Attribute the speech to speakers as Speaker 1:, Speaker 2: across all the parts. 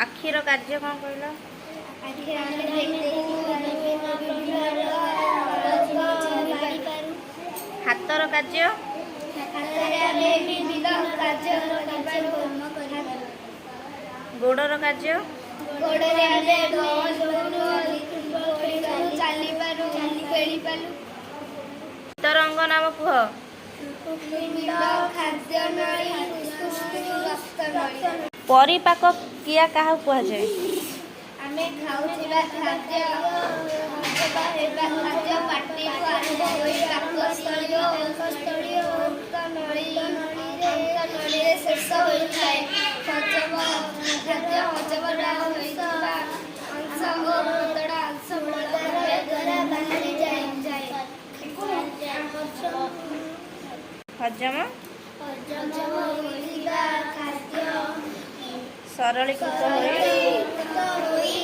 Speaker 1: ଆଖିର କାର୍ଯ୍ୟ କ'ଣ କହିଲ?
Speaker 2: ଆଖିରେ ଆମେ ଦେଖୁ, ବିଭିନ୍ନ ପ୍ରକାର ଚିହ୍ନି ପାରୁ।
Speaker 1: ହାତର କାର୍ଯ୍ୟ?
Speaker 2: ହାତରେ ଆମେ ବିଭିନ୍ନ କାର୍ଯ୍ୟ କରିପାରୁ।
Speaker 1: ଗୋଡ଼ର କାର୍ଯ୍ୟ?
Speaker 2: ଗୋଡ଼ରେ ଆମେ ଦୌଡ଼ୁ, ଚାଲିପାରୁ, ଖେଳିପାରୁ।
Speaker 1: ଭିତର ଅଙ୍ଗ ନାମ କୁହ।
Speaker 2: ହୃତ୍ପିଣ୍ଡ, ଖାଦ୍ୟନଳୀ, ଫୁସଫୁସ, ରକ୍ତନଳୀ।
Speaker 1: ପରିପାକ କ୍ରିୟା କାହାକୁ କୁହାଯାଏ?
Speaker 2: ଆମେ ଖାଉଥିବା ଖାଦ୍ୟ ହଜମ ହେବା ଖାଦ୍ୟ ପାଟିରୁ ଆରମ୍ଭ ହୋଇ ପାକସ୍ଥଳୀ ଓ ଅନ୍ତନଳୀରେ ଶେଷ ହୋଇଥାଏ। ଖାଦ୍ୟ ହଜମ ନ ହୋଇଥିବା ଅଂଶ ଓ ଖଦଡ଼ା ଅଂଶ ମଳଦ୍ୱାର ଦ୍ୱାରା ବାହାରି ଯାଏ।
Speaker 1: ହଜମ
Speaker 2: ହଜମ ହୋଇଥିବା ଖାଦ୍ୟ
Speaker 1: ସରଳୀକୃତ ହୋଇ
Speaker 2: ସରଳୀକୃତ ହୋଇ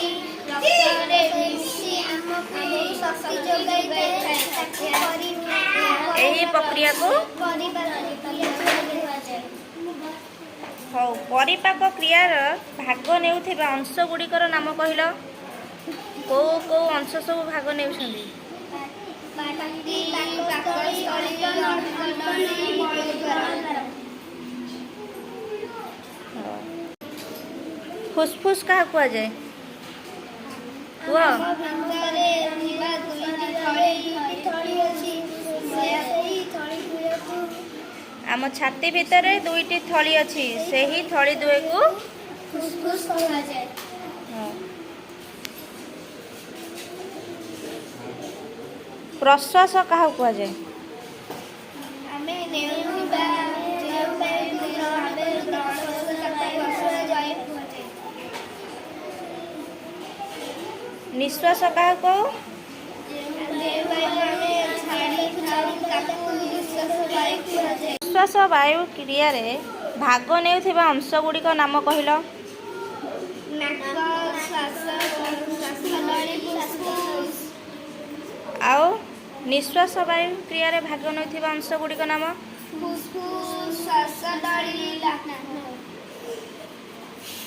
Speaker 2: ରକ୍ତରେ ମିଶି ଆମକୁ ଶକ୍ତି ଯୋଗାଇଥାଏ। ତାକୁ
Speaker 1: ଏହି ପ୍ରକ୍ରିୟାକୁ
Speaker 2: ପରିପାକ କ୍ରିୟା କୁହାଯାଏ।
Speaker 1: ହଉ, ପରିପାକ କ୍ରିୟାର ଭାଗ ନେଉଥିବା ଅଂଶ ଗୁଡ଼ିକର ନାମ କହିଲ। କୋଉ କୋଉ ଅଂଶ ସବୁ ଭାଗ ନେଉଛନ୍ତି?
Speaker 2: ପାଟି, ପାକସ୍ଥଳୀ, ଅନ୍ତନଳୀ, ମଳଦ୍ୱାର।
Speaker 1: ହଉ। ଫୁସଫୁସ କାହାକୁ କୁହାଯାଏ କୁହ।
Speaker 2: ଆମ ଭିତରେ ଥିବା ଦୁଇଟି ଥଳି ଅଛି, ସେହି ଥଳି ଦ୍ୱୟକୁ
Speaker 1: ଆମ ଛାତି ଭିତରେ ଦୁଇଟି ଥଳି ଅଛି, ସେହି ଥଳି ଦ୍ୱୟକୁ
Speaker 2: ଫୁସଫୁସ କୁହାଯାଏ।
Speaker 1: ହଁ। ପ୍ରଶ୍ୱାସ କାହାକୁ କୁହାଯାଏ?
Speaker 2: ଆମେ ନେଉଥିବା ଯେଉଁ ବାୟୁକୁ ଗ୍ରହଣ କରୁ ତାକୁ ପ୍ରଶ୍ୱାସ ବାୟୁ କୁହାଯାଏ।
Speaker 1: ନିଶ୍ୱାସ କାହାକୁ କହୁ?
Speaker 2: ଯେଉଁ ବାୟୁ ଆମେ ଛାଡ଼ିଥାଉ, ତାକୁ ନିଶ୍ୱାସ ବାୟୁ କୁହାଯାଏ।
Speaker 1: ନିଶ୍ୱାସ ବାୟୁ କ୍ରିୟାରେ ଭାଗ ନେଉଥିବା ଅଂଶ ଗୁଡ଼ିକ ନାମ କହିଲ।
Speaker 2: ନାକ, ଶ୍ୱାସନଳୀ, ଫୁସଫୁସ।
Speaker 1: ଆଉ ନିଶ୍ୱାସ ବାୟୁ କ୍ରିୟାରେ ଭାଗ ନେଉଥିବା ଅଂଶ ଗୁଡ଼ିକ ନାମ?
Speaker 2: ଫୁସଫୁସ, ଶ୍ୱାସନଳୀ।